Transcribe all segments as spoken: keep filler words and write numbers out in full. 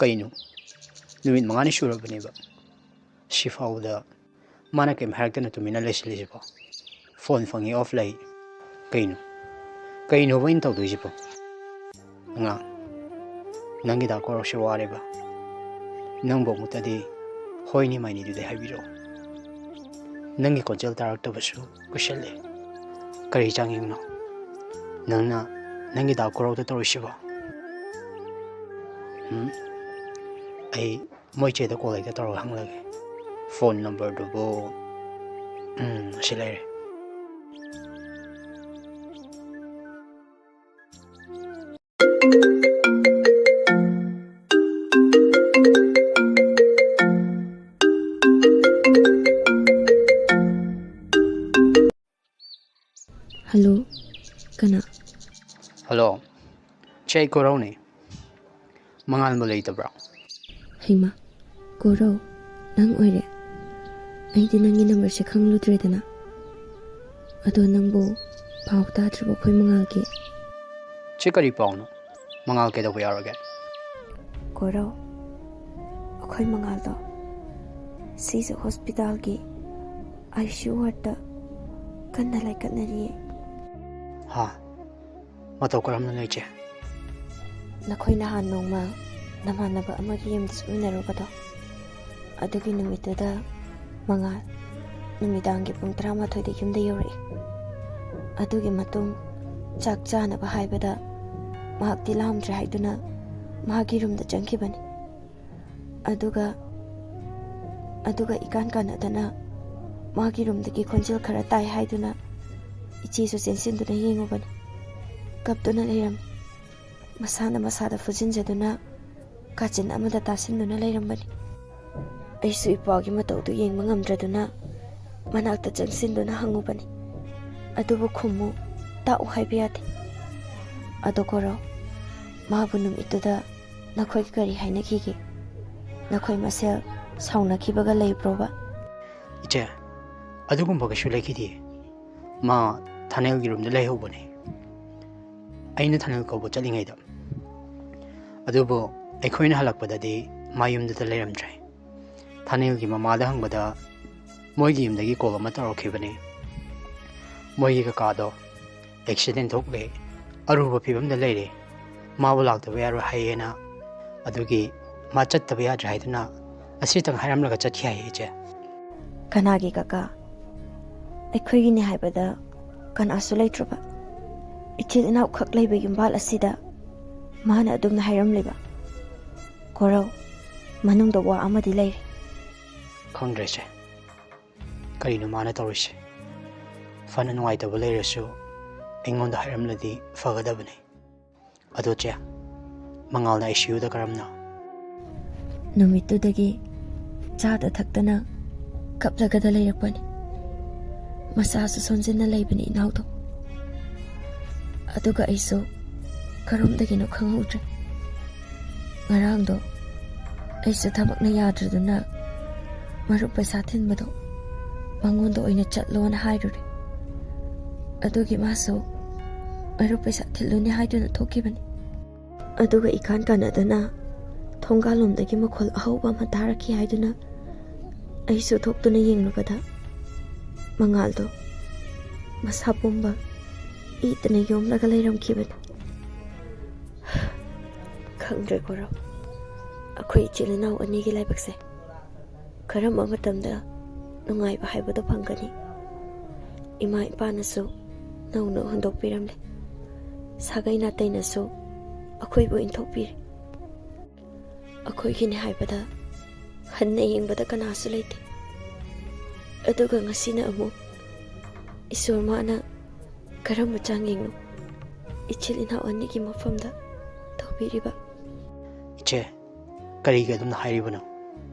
ꯀꯩꯅꯣ? ꯅꯨꯃꯤꯠ ꯃꯉꯥꯅꯤ ꯁꯨꯔꯕꯅꯦꯕ꯫ ꯁꯤꯐꯥꯎꯗ ꯃꯥꯅ ꯀꯩꯝ ꯍꯥꯏꯔꯛꯇꯅ ꯇꯨꯃꯤꯟꯅ ꯂꯩꯁꯤꯜꯂꯤꯁꯤꯕꯣ? ꯐꯣꯟ ꯐꯪꯉꯤ ꯑꯣꯐ ꯂꯩ꯫ ꯀꯩꯅꯣ? ꯀꯩꯅꯣꯕ ꯑꯩꯅ ꯇꯧꯗꯣꯏꯁꯤꯕꯣ? ꯑꯉꯥꯡ, ꯅꯪꯒꯤ ꯗꯥ ꯀꯣꯔꯧꯁꯦ ꯋꯥꯔꯦꯕ꯫ ꯅꯪꯕꯨ ꯑꯃꯨꯛꯇꯗꯤ ꯍꯣꯏꯅꯤ ꯃꯥꯏꯅꯤꯗꯨꯗꯤ ꯍꯥꯏꯕꯤꯔꯛꯑꯣ꯫ ꯅꯪꯒꯤ ꯈꯣꯟꯖꯦꯜ ꯇꯥꯔꯛꯇꯕꯁꯨ ꯀꯨꯏꯁꯜꯂꯦ꯫ ꯀꯔꯤ ꯆꯥꯡꯌꯦꯡꯅꯣ ꯅꯪꯅ ꯅꯪꯒꯤ ꯗꯥ ꯀꯣꯔꯧꯗ ꯇꯧꯔꯤꯁꯤꯕꯣ? ꯎꯝ? ꯑꯩ ꯃꯣꯏ ꯆꯦꯗ ꯀꯣꯜ ꯍꯦꯛꯇ ꯇꯧꯔꯒ ꯍꯪꯂꯒꯦ꯫ ꯐꯣꯟ ꯅꯝꯕꯔꯗꯨꯕꯨ, ꯎꯝ, ꯑꯁꯤ ꯂꯩꯔꯦ꯫ ꯍꯜꯂꯣ, ꯀꯅꯥ? ꯍꯜꯂꯣ, ꯆꯦ, ꯑꯩ ꯀꯣꯔꯧꯅꯦ꯫ ꯃꯉꯥꯜꯕꯨ ꯂꯩꯇꯕ꯭ꯔꯣ? ꯍꯩꯃꯥ, ꯀꯣꯔꯧ, ꯅꯪ ꯑꯣꯏꯔꯦ? ꯑꯩꯗꯤ ꯅꯪꯒꯤ ꯅꯝꯕꯔꯁꯦ ꯈꯪꯂꯨꯗ꯭ꯔꯦꯗꯅ꯫ ꯑꯗꯣ ꯅꯪꯕꯨ ꯄꯥꯎ ꯇꯥꯗ꯭ꯔꯤꯕꯣ ꯑꯩꯈꯣꯏ ꯃꯉꯥꯜꯒꯤ? ꯆꯦ, ꯀꯔꯤ ꯄꯥꯎꯅꯣ? ꯃꯉꯥꯜ ꯀꯩꯗꯧꯕ ꯌꯥꯎꯔꯒꯦ? ꯀꯣꯔꯧ, ꯑꯩꯈꯣꯏ ꯃꯉꯥꯜꯗꯣ ꯁꯤꯖ ꯍꯣꯁꯄꯤꯇꯥꯜꯒꯤ ICU ꯋꯥꯔꯗꯇ ꯀꯟꯅ ꯂꯥꯏꯀꯠꯅꯔꯤꯌꯦ꯫ ꯍꯥ? ꯃꯇꯧ ꯀꯔꯝꯅꯅꯣ, ꯏꯆꯦ? ꯅꯈꯣꯏ ꯅꯍꯥꯟ ꯅꯣꯡꯃ ꯅꯃꯥꯟꯅꯕ ꯑꯃꯒꯤ ꯌꯨꯝꯗ ꯆꯠꯃꯤꯟꯅꯔꯨꯕꯗꯣ, ꯑꯗꯨꯒꯤ ꯅꯨꯃꯤꯠꯇꯨꯗ ꯃꯉꯥꯜ ꯅꯨꯃꯤꯗꯥꯡꯒꯤ ꯄꯨꯡ ꯇꯔꯥꯃꯥꯊꯣꯏꯗ ꯌꯨꯝꯗ ꯌꯧꯔꯛꯏ꯫ ꯑꯗꯨꯒꯤ ꯃꯇꯨꯡ ꯆꯥꯛ ꯆꯥꯅꯕ ꯍꯥꯏꯕꯗ ꯃꯍꯥꯛꯇꯤ ꯂꯥꯝꯗ꯭ꯔꯦ ꯍꯥꯏꯗꯨꯅ ꯃꯍꯥꯛꯀꯤ ꯔꯨꯝꯗ ꯆꯪꯈꯤꯕꯅꯤ꯫ ꯑꯗꯨꯒ, ꯑꯗꯨꯒ ꯏꯀꯥꯟ ꯀꯥꯟꯅꯗꯅ ꯃꯥꯒꯤ ꯔꯨꯝꯗꯒꯤ ꯈꯣꯟꯖꯦꯜ ꯈꯔ ꯇꯥꯏ ꯍꯥꯏꯗꯨꯅ ꯏꯆꯦꯁꯨ ꯆꯦꯟꯁꯤꯟꯗꯨꯅ ꯌꯦꯡꯉꯨꯕꯅꯤ꯫ ꯀꯞꯇꯨꯅ ꯂꯩꯔꯝꯃꯤ꯫ ꯃꯁꯥꯅ ꯃꯁꯥꯗ ꯐꯨꯖꯤꯟꯖꯗꯨꯅ ꯀꯥꯆꯤꯟ ꯑꯃꯗ ꯇꯥꯁꯤꯟꯗꯨꯅ ꯂꯩꯔꯝꯕꯅꯤ꯫ ꯑꯩꯁꯨ ꯏꯄ꯭ꯋꯥꯒꯤ ꯃꯇꯧꯗꯨ ꯌꯦꯡꯕ ꯉꯝꯗ꯭ꯔꯗꯨꯅ ꯃꯅꯥꯛꯇ ꯆꯪꯁꯤꯟꯗꯨꯅ ꯍꯪꯉꯨꯕꯅꯤ꯫ ꯑꯗꯨꯕꯨ ꯈꯨꯝꯃꯨ, ꯇꯥꯛꯎ ꯍꯥꯏꯕ ꯌꯥꯗꯦ꯫ ꯑꯗꯣ ꯀꯣꯔꯧ, ꯃꯥꯕꯨ ꯅꯨꯃꯤꯠꯇꯨꯗ ꯅꯈꯣꯏ ꯀꯔꯤ ꯍꯥꯏꯅꯈꯤꯒꯦ? ꯅꯈꯣꯏ ꯃꯁꯦꯜ ꯁꯥꯎꯅꯈꯤꯕꯒ ꯂꯩꯕ꯭ꯔꯣꯕ? ꯏꯆꯦ, ꯑꯗꯨꯒꯨꯝꯕ ꯀꯩꯁꯨ ꯂꯩꯈꯤꯗꯦ꯫ ꯃꯥ ꯊꯥꯅꯦꯜꯒꯤ ꯔꯨꯝꯗ ꯂꯩꯍꯧꯕꯅꯦ, ꯑꯩꯅ ꯊꯥꯅꯦꯜ ꯀꯧꯕ ꯆꯠꯂꯤꯉꯩꯗ꯫ ꯑꯗꯨꯕꯨ ꯑꯩꯈꯣꯏꯅ ꯍꯜꯂꯛꯄꯗꯗꯤ ꯃꯥ ꯌꯨꯝꯗꯨꯗ ꯂꯩꯔꯝꯗ꯭ꯔꯦ꯫ ꯊꯥꯅꯤꯜꯒꯤ ꯃꯃꯥꯗ ꯍꯪꯕꯗ ꯃꯣꯏꯒꯤ ꯌꯨꯝꯗꯒꯤ ꯀꯣꯜ ꯑꯃ ꯇꯧꯔꯛꯈꯤꯕꯅꯤ꯫ ꯃꯣꯏꯒꯤ ꯀꯀꯥꯗꯣ ꯑꯦꯛꯁꯤꯗꯦꯟ ꯊꯣꯛꯂꯦ, ꯑꯔꯨꯕ ꯐꯤꯕꯝꯗ ꯂꯩꯔꯦ, ꯃꯥꯕꯨ ꯂꯥꯛꯇꯕ ꯌꯥꯔꯣꯏ ꯍꯥꯏꯌꯦꯅ꯫ ꯑꯗꯨꯒꯤ ꯃꯥ ꯆꯠꯇꯕ ꯌꯥꯗ꯭ꯔꯦ ꯍꯥꯏꯗꯨꯅ ꯑꯁꯤꯇꯪ ꯍꯥꯏꯔꯝꯂꯒ ꯆꯠꯈꯤ ꯍꯥꯏꯌꯦ, ꯏꯆꯦ꯫ ꯀꯅꯥꯒꯤ ꯀꯀꯥ? ꯑꯩꯈꯣꯏꯒꯤꯅꯤ ꯍꯥꯏꯕꯗ ꯀꯅꯥꯁꯨ ꯂꯩꯇ꯭ꯔꯕ? ꯏꯆꯤꯜ ꯏꯅꯥꯎ ꯈꯛ ꯂꯩꯕ ꯌꯨꯝꯕꯥꯜ ꯑꯁꯤꯗ ꯃꯥꯅ ꯑꯗꯨꯝꯅ ꯍꯥꯏꯔꯝꯂꯤꯕ? ꯀꯣꯔꯧ, ꯃꯅꯨꯡꯗ ꯋꯥ ꯑꯃꯗꯤ ꯂꯩꯔꯤ꯫ ꯈꯪꯗ꯭ꯔꯦ, ꯏꯆꯦ꯫ ꯀꯔꯤꯅꯣ ꯃꯥꯅ ꯇꯧꯔꯤꯁꯦ? ꯐꯅ ꯅꯨꯡꯉꯥꯏꯇꯕ ꯂꯩꯔꯁꯨ ꯑꯩꯉꯣꯟꯗ ꯍꯥꯏꯔꯝꯂꯗꯤ ꯐꯒꯗꯕꯅꯤ꯫ ꯑꯗꯣ ꯆꯦ, ꯃꯉꯥꯜꯅ ICUꯗ ꯀꯔꯝꯅ? ꯅꯨꯃꯤꯠꯇꯨꯗꯒꯤ ꯆꯥꯗ ꯊꯛꯇꯅ ꯀꯞꯂꯒꯗ ꯂꯩꯔꯛꯄꯅꯤ꯫ ꯃꯁꯥꯁꯨ ꯁꯣꯟꯖꯤꯟꯅ ꯂꯩꯕꯅꯤ ꯏꯅꯥꯎꯗꯣ꯫ ꯑꯗꯨꯒ ꯑꯩꯁꯨ ꯀꯔꯣꯝꯗꯒꯤꯅꯣ ꯈꯪꯍꯧꯗ꯭ꯔꯦ꯫ ꯉꯔꯥꯡꯗꯣ ꯑꯩꯁꯨ ꯊꯕꯛꯅ ꯌꯥꯗ꯭ꯔꯗꯨꯅ ꯃꯔꯨꯞ ꯄꯩꯁꯥ ꯊꯤꯟꯕꯗꯣ ꯃꯉꯣꯟꯗ ꯑꯣꯏꯅ ꯆꯠꯂꯣꯅ ꯍꯥꯏꯔꯨꯔꯦ꯫ ꯑꯗꯨꯒꯤ ꯃꯥꯁꯨ ꯃꯔꯨꯞ ꯄꯩꯁꯥ ꯊꯤꯜꯂꯨꯅꯤ ꯍꯥꯏꯗꯨꯅ ꯊꯣꯛꯈꯤꯕꯅꯤ꯫ ꯑꯗꯨꯒ ꯏꯀꯥꯟ ꯀꯥꯟꯅꯗꯅ ꯊꯣꯡꯒꯥꯜꯂꯣꯝꯗꯒꯤ ꯃꯈꯣꯜ ꯑꯍꯧꯕ ꯑꯃ ꯇꯥꯔꯛꯈꯤ ꯍꯥꯏꯗꯨꯅ ꯑꯩꯁꯨ ꯊꯣꯛꯇꯨꯅ ꯌꯦꯡꯂꯨꯕꯗ ꯃꯉꯥꯜꯗꯣ ꯃꯁꯥ ꯄꯨꯝꯕ ꯏꯗꯅ ꯌꯣꯝꯂꯒ ꯂꯩꯔꯝꯈꯤꯕꯅꯤ꯫ ꯈꯪꯗ꯭ꯔꯦ ꯀꯣꯔꯧ, ꯑꯩꯈꯣꯏ ꯏꯆꯤꯜ ꯏꯅꯥꯎ ꯑꯅꯤꯒꯤ ꯂꯥꯏꯕꯛꯁꯦ ꯀꯔꯝꯕ ꯃꯇꯝꯗ ꯅꯨꯡꯉꯥꯏꯕ ꯍꯥꯏꯕꯗꯣ ꯐꯪꯒꯅꯤ? ꯏꯃꯥ ꯏꯄꯥꯅꯁꯨ ꯅꯧꯅ ꯍꯨꯟꯗꯣꯛꯄꯤꯔꯝꯂꯦ꯫ ꯁꯥꯒꯩ ꯅꯥꯇꯩꯅꯁꯨ ꯑꯩꯈꯣꯏꯕꯨ ꯏꯟꯊꯣꯛꯄꯤꯔꯦ꯫ ꯑꯩꯈꯣꯏꯒꯤꯅꯤ ꯍꯥꯏꯕꯗ ꯍꯟꯅ ꯌꯦꯡꯕꯗ ꯀꯅꯥꯁꯨ ꯂꯩꯇꯦ꯫ ꯑꯗꯨꯒ ꯉꯁꯤꯅ ꯑꯃꯨꯛ ꯏꯁꯣꯔ ꯃꯥꯅ ꯀꯔꯝꯕ ꯆꯥꯡꯌꯦꯡꯅꯣ ꯏꯆꯤꯜ ꯏꯅꯥꯎ ꯑꯅꯤꯒꯤ ꯃꯐꯝꯗ ꯇꯧꯕꯤꯔꯤꯕ? ꯏꯆꯦ, ꯀꯔꯤꯒꯤ ꯑꯗꯨꯝꯅ ꯍꯥꯏꯔꯤꯕꯅꯣ?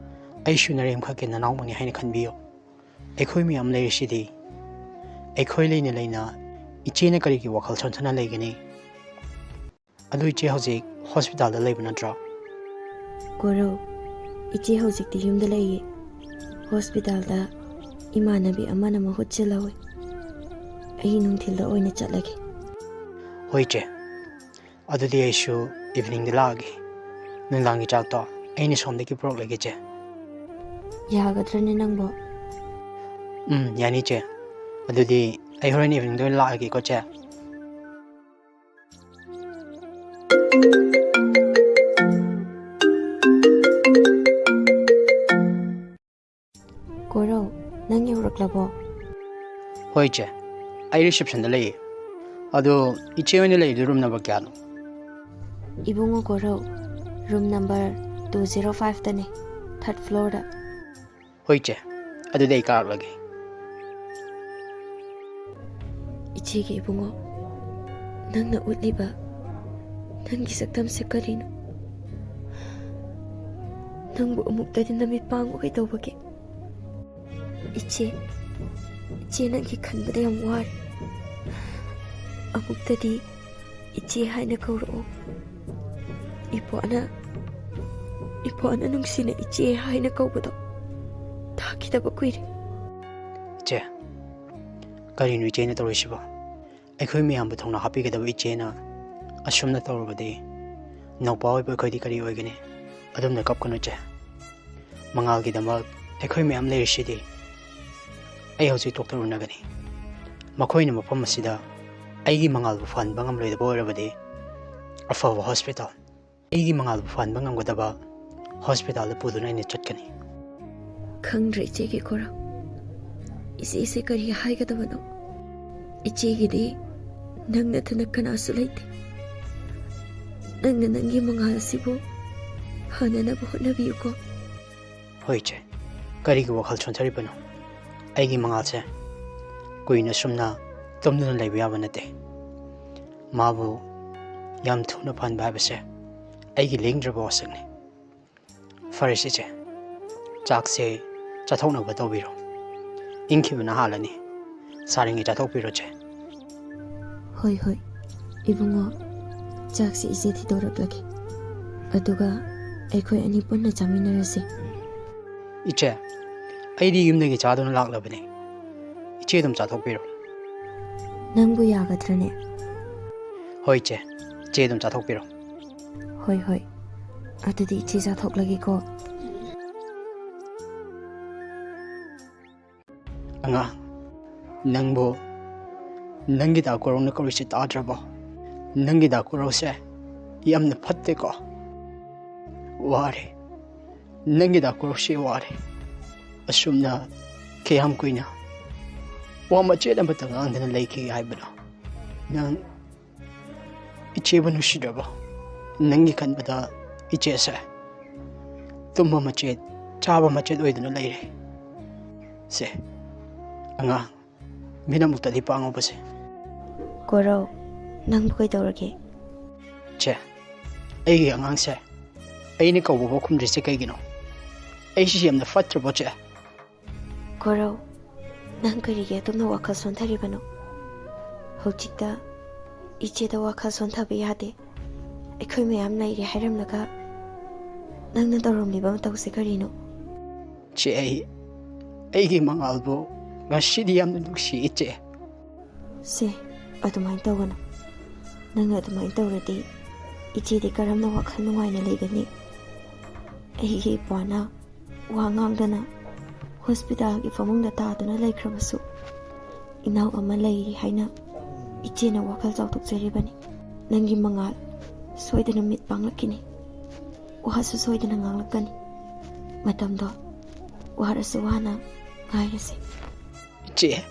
ꯑꯩꯁꯨ ꯅꯔꯦꯝꯈꯛꯀꯤ ꯅꯅꯥꯎꯃꯛꯅꯤ ꯍꯥꯏꯅ ꯈꯟꯕꯤꯌꯨ꯫ ꯑꯩꯈꯣꯏ ꯃꯌꯥꯝ ꯂꯩꯔꯤꯁꯤꯗꯤ꯫ ꯑꯩꯈꯣꯏ ꯂꯩꯅ ꯂꯩꯅ ꯏꯆꯦꯅ ꯀꯔꯤꯒꯤ ꯋꯥꯈꯜ ꯁꯣꯟꯊꯅ ꯂꯩꯒꯅꯤ? ꯑꯗꯨ ꯏꯆꯦ ꯍꯧꯖꯤꯛ ꯍꯣꯁꯄꯤꯇꯥꯜꯗ ꯂꯩꯕ ꯅꯠꯇ꯭ꯔꯣ? ꯀꯣꯔꯧ, ꯏꯆꯦ ꯍꯧꯖꯤꯛꯇꯤ ꯌꯨꯝꯗ ꯂꯩꯌꯦ꯫ ꯍꯣꯁꯄꯤꯇꯥꯜꯗ ꯏꯃꯥꯟꯅꯕꯤ ꯑꯃꯅ ꯃꯍꯨꯠ ꯁꯤꯜꯍꯧꯋꯦ꯫ ꯑꯩ ꯅꯨꯡꯊꯤꯜꯗ ꯑꯣꯏꯅ ꯆꯠꯂꯒꯦ꯫ ꯍꯣꯏ ꯏꯆꯦ, ꯑꯗꯨꯗꯤ ꯑꯩꯁꯨ ꯏꯚꯤꯅꯤꯡꯗ ꯂꯥꯛꯑꯒꯦ꯫ ꯅꯨꯡꯗꯥꯡꯒꯤ ꯆꯥꯛꯇꯣ ꯑꯩꯅ ꯁꯣꯝꯗꯒꯤ ꯄꯨꯔꯛꯂꯒꯦ, ꯏꯆꯦ꯫ ꯌꯥꯒꯗ꯭ꯔꯅꯦ ꯅꯪꯕꯣ? ꯎꯝ, ꯌꯥꯅꯤ, ꯏꯆꯦ꯫ ꯑꯗꯨꯗꯤ ꯑꯩ ꯍꯣꯔꯦꯟ ꯏꯚꯤꯅꯤꯡꯗ ꯑꯣꯏꯅ ꯂꯥꯛꯑꯒꯦꯀꯣ, ꯏꯆꯦ꯫ ꯀꯣꯔꯧ, ꯅꯪ ꯌꯧꯔꯛꯂꯕꯣ? ꯍꯣꯏ, ꯏꯆꯦ꯫ ꯑꯩ ꯔꯤꯁꯦꯞꯁꯟꯗ ꯂꯩꯌꯦ꯫ ꯑꯗꯣ ꯏꯆꯦ ꯍꯣꯏꯅ ꯂꯩꯔꯤꯗꯣ ꯔꯨꯝ ꯅꯝꯕꯔ ꯀꯌꯥꯅꯣ? ꯏꯕꯨꯡꯉꯣ ꯀꯣꯔꯧ, ꯔꯨꯝ ꯅꯝꯕꯔ ꯇꯨ ꯖꯤꯔꯣ ꯐꯥꯏꯚꯇꯅꯦ, ꯊꯥꯔꯠ ꯐ꯭ꯂꯣꯔꯗ꯫ ꯍꯣꯏ, ꯏꯆꯦ꯫ ꯑꯗꯨꯗꯤ ꯑꯩ ꯀꯥꯔꯛꯂꯒꯦ꯫ ꯏꯆꯦꯒꯤ ꯏꯕꯨꯡꯉꯣ, ꯅꯪꯅ ꯎꯠꯂꯤꯕ ꯅꯪꯒꯤ ꯁꯛꯇꯝꯁꯦ ꯀꯔꯤꯅꯣ? ꯅꯪꯕꯨ ꯑꯃꯨꯛꯇꯗꯤ ꯅꯃꯤꯠ ꯄꯥꯡꯕ ꯀꯩꯗꯧꯕꯒꯦ? ꯏꯆꯦ, ꯏꯆꯦ ꯅꯪꯒꯤ ꯈꯟꯕꯗ ꯌꯥꯝ ꯋꯥꯔꯦ꯫ ꯑꯃꯨꯛꯇꯗꯤ ꯏꯆꯦ ꯍꯥꯏꯅ ꯀꯧꯔꯛꯑꯣ꯫ ꯏꯄ꯭ꯋꯥꯅ, ꯏꯄ꯭ꯋꯥꯅ ꯅꯨꯡꯁꯤꯅ ꯏꯆꯦ ꯍꯥꯏꯅ ꯀꯧꯕꯗꯣ ꯇꯥꯈꯤꯗꯕ ꯀꯨꯏꯔꯦ꯫ ꯏꯆꯦ, ꯀꯔꯤꯅꯣ ꯏꯆꯦꯅ ꯇꯧꯔꯤꯁꯤꯕꯣ? ꯑꯩꯈꯣꯏ ꯃꯌꯥꯝꯕꯨ ꯊꯧꯅꯥ ꯍꯥꯞꯄꯤꯒꯗꯕ ꯏꯆꯦꯅ ꯑꯁꯨꯝꯅ ꯇꯧꯔꯕꯗꯤ ꯅꯧꯄꯥ ꯑꯣꯏꯕ ꯑꯩꯈꯣꯏꯗꯤ ꯀꯔꯤ ꯑꯣꯏꯒꯅꯤ? ꯑꯗꯨꯝꯅ ꯀꯞꯀꯅꯨ, ꯏꯆꯦ꯫ ꯃꯉꯥꯜꯒꯤꯗꯃꯛ ꯑꯩꯈꯣꯏ ꯃꯌꯥꯝ ꯂꯩꯔꯤꯁꯤꯗꯤ꯫ ꯑꯩ ꯍꯧꯖꯤꯛ ꯗꯣꯛꯇꯔ ꯎꯅꯒꯅꯤ꯫ ꯃꯈꯣꯏꯅ ꯃꯐꯝ ꯑꯁꯤꯗ ꯑꯩꯒꯤ ꯃꯉꯥꯜꯕꯨ ꯐꯍꯟꯕ ꯉꯝꯂꯣꯏꯗꯕ ꯑꯣꯏꯔꯕꯗꯤ, ꯑꯐꯕ ꯍꯣꯁꯄꯤꯇꯥꯜ, ꯑꯩꯒꯤ ꯃꯉꯥꯜꯕꯨ ꯐꯍꯟꯕ ꯉꯝꯒꯗꯕ ꯍꯣꯁꯄꯤꯇꯥꯜꯗ ꯄꯨꯗꯨꯅ ꯑꯩꯅ ꯆꯠꯀꯅꯤ꯫ ꯈꯪꯗ꯭ꯔꯦ ꯏꯆꯦꯒꯤ ꯈꯣꯔꯥ, ꯏꯆꯦꯁꯦ ꯀꯔꯤ ꯍꯥꯏꯒꯗꯕꯅꯣ? ꯏꯆꯦꯒꯤꯗꯤ ꯅꯪ ꯅꯠꯇꯅ ꯀꯅꯥꯁꯨ ꯂꯩꯇꯦ꯫ ꯅꯪꯅ ꯅꯪꯒꯤ ꯃꯉꯥꯜ ꯑꯁꯤꯕꯨ ꯐꯅꯅꯕ ꯍꯣꯠꯅꯕꯤꯌꯨꯀꯣ꯫ ꯍꯣꯏ, ꯏꯆꯦ꯫ ꯀꯔꯤꯒꯤ ꯋꯥꯈꯜ ꯁꯣꯟꯊꯔꯤꯕꯅꯣ? ꯑꯩꯒꯤ ꯃꯉꯥꯜꯁꯦ ꯀꯨꯏꯅ ꯁꯨꯝꯅ ꯇꯨꯝꯗꯨꯅ ꯂꯩꯕ ꯌꯥꯕ ꯅꯠꯇꯦ꯫ ꯃꯥꯕꯨ ꯌꯥꯝ ꯊꯨꯅ ꯐꯍꯟꯕ ꯍꯥꯏꯕꯁꯦ ꯑꯩꯒꯤ ꯂꯦꯡꯗ꯭ꯔꯕ ꯋꯥꯁꯛꯅꯤ꯫ ꯐꯔꯦꯁꯦ, ꯏꯆꯦ꯫ ꯆꯥꯛꯁꯦ ꯆꯥꯊꯣꯛꯅꯕ ꯇꯧꯕꯤꯔꯣ꯫ ꯏꯪꯈꯤꯕꯅ ꯍꯥꯜꯂꯅꯤ꯫ ꯁꯥꯔꯤꯉꯩ ꯆꯥꯊꯣꯛꯄꯤꯔꯣ, ꯏꯆꯦ꯫ ꯍꯣꯏ, ꯍꯣꯏ꯫ ꯏꯕꯨꯡꯉꯣ, ꯆꯥꯛꯁꯦ ꯏꯆꯦ ꯊꯤꯗꯣꯔꯛꯂꯒꯦ꯫ ꯑꯗꯨꯒ ꯑꯩꯈꯣꯏ ꯑꯅꯤ ꯄꯨꯟꯅ ꯆꯥꯃꯤꯟꯅꯔꯁꯦ꯫ ꯏꯆꯦ, ꯑꯩꯗꯤ ꯌꯨꯝꯗꯒꯤ ꯆꯥꯗꯨꯅ ꯂꯥꯛꯂꯕꯅꯦ꯫ ꯏꯆꯦ ꯑꯗꯨꯝ ꯆꯥꯊꯣꯛꯄꯤꯔꯣ꯫ ꯅꯪꯕꯨ ꯌꯥꯒꯗ꯭ꯔꯅꯦ? ꯍꯣꯏ, ꯏꯆꯦ꯫ ꯏꯆꯦ ꯑꯗꯨꯝ ꯆꯥꯊꯣꯛꯄꯤꯔꯣ꯫ ꯍꯣꯏ, ꯍꯣꯏ꯫ ꯑꯗꯨꯗꯤ ꯏꯆꯦ ꯆꯥꯊꯣꯛꯂꯒꯦꯀꯣ꯫ ꯑꯉꯥꯡ, ꯅꯪꯕꯨ ꯅꯪꯒꯤ ꯗꯥ ꯀꯣꯔꯧꯅ ꯀꯧꯔꯤꯁꯦ ꯇꯥꯗ꯭ꯔꯕꯣ? ꯅꯪꯒꯤ ꯗꯥ ꯀꯣꯔꯧꯁꯦ ꯌꯥꯝꯅ ꯐꯠꯇꯦꯀꯣ꯫ ꯋꯥꯔꯦ꯫ ꯅꯪꯒꯤ ꯗꯥ ꯀꯣꯔꯧꯁꯦ ꯋꯥꯔꯦ꯫ ꯑꯁꯨꯝꯅ ꯀꯌꯥꯝ ꯀꯨꯏꯅ ꯋꯥ ꯃꯆꯦꯠ ꯑꯃꯠꯇ ꯉꯥꯡꯗꯅ ꯂꯩꯈꯤꯒꯦ ꯍꯥꯏꯕꯅꯣ? ꯅꯪ ꯏꯆꯦꯕꯨ ꯅꯨꯡꯁꯤꯗ꯭ꯔꯕꯣ? ꯅꯪꯒꯤ ꯈꯟꯕꯗ ꯏꯆꯦꯁꯦ ꯇꯨꯝꯕ ꯃꯆꯦꯠ, ꯆꯥꯕ ꯃꯆꯦꯠ ꯑꯣꯏꯗꯨꯅ ꯂꯩꯔꯦ꯫ ꯁꯦ, ꯑꯉꯥꯡ, ꯃꯤꯠ ꯑꯃꯨꯛꯇꯗꯤ ꯄꯥꯡꯉꯨꯕꯁꯦ꯫ ꯀꯣꯔꯧ, ꯅꯪꯕꯨ ꯀꯩꯗꯧꯔꯒꯦ? ꯆꯦ, ꯑꯩꯒꯤ ꯑꯉꯥꯡꯁꯦ ꯑꯩꯅ ꯀꯧꯕꯐꯥꯎ ꯈꯨꯝꯗ꯭ꯔꯤꯁꯦ ꯀꯩꯒꯤꯅꯣ? ꯑꯩꯁꯤ ꯌꯥꯝꯅ ꯐꯠꯇ꯭ꯔꯕꯣ, ꯆꯦ? ꯀꯣꯔꯧ, ꯅꯪ ꯀꯔꯤꯒꯤ ꯑꯗꯨꯝꯅ ꯋꯥꯈꯜ ꯁꯣꯟꯊꯔꯤꯕꯅꯣ? ꯍꯧꯖꯤꯛꯇ ꯏꯆꯦꯗ ꯋꯥꯈꯜ ꯁꯣꯟꯊꯕ ꯌꯥꯗꯦ꯫ ꯑꯩꯈꯣꯏ ꯃꯌꯥꯝ ꯂꯩꯔꯦ ꯍꯥꯏꯔꯝꯂꯒ ꯅꯪꯅ ꯇꯧꯔꯝꯂꯤꯕ ꯃꯇꯧꯁꯦ ꯀꯔꯤꯅꯣ? ꯆꯦ, ꯑꯩ, ꯑꯩꯒꯤ ꯃꯉꯥꯜꯕꯨ ꯉꯁꯤꯗꯤ ꯌꯥꯝꯅ ꯅꯨꯡꯁꯤ, ꯏꯆꯦ꯫ ꯁꯦ, ꯑꯗꯨꯃꯥꯏꯅ ꯇꯧꯒꯅꯨ꯫ ꯅꯪꯅ ꯑꯗꯨꯃꯥꯏꯅ ꯇꯧꯔꯗꯤ ꯏꯆꯦꯗꯤ ꯀꯔꯝꯅ ꯋꯥꯈꯜ ꯅꯨꯡꯉꯥꯏꯅ ꯂꯩꯒꯅꯤ? ꯑꯩꯒꯤ ꯏꯄ꯭ꯋꯥꯅ ꯋꯥ ꯉꯥꯡꯗꯅ ꯍꯣꯁꯄꯤꯇꯥꯜꯒꯤ ꯐꯃꯨꯡꯗ ꯇꯥꯗꯨꯅ ꯂꯩꯈ꯭ꯔꯕꯁꯨ, ꯏꯅꯥꯎ ꯑꯃ ꯂꯩꯔꯤ ꯍꯥꯏꯅ ꯏꯆꯦꯅ ꯋꯥꯈꯜ ꯆꯥꯎꯊꯣꯛꯆꯔꯤꯕꯅꯤ꯫ ꯅꯪꯒꯤ ꯃꯉꯥꯜ ꯁꯣꯏꯗꯅ ꯃꯤꯠ ꯄꯥꯡꯂꯛꯈꯤꯅꯤ꯫ ꯋꯥꯁꯨ ꯁꯣꯏꯗꯅ ꯉꯥꯡꯂꯛꯀꯅꯤ꯫ ꯃꯇꯝꯗꯣ ꯋꯥꯔꯁꯨ ꯋꯥꯅ ꯉꯥꯏꯔꯁꯤ꯫ ꯏꯆꯦ,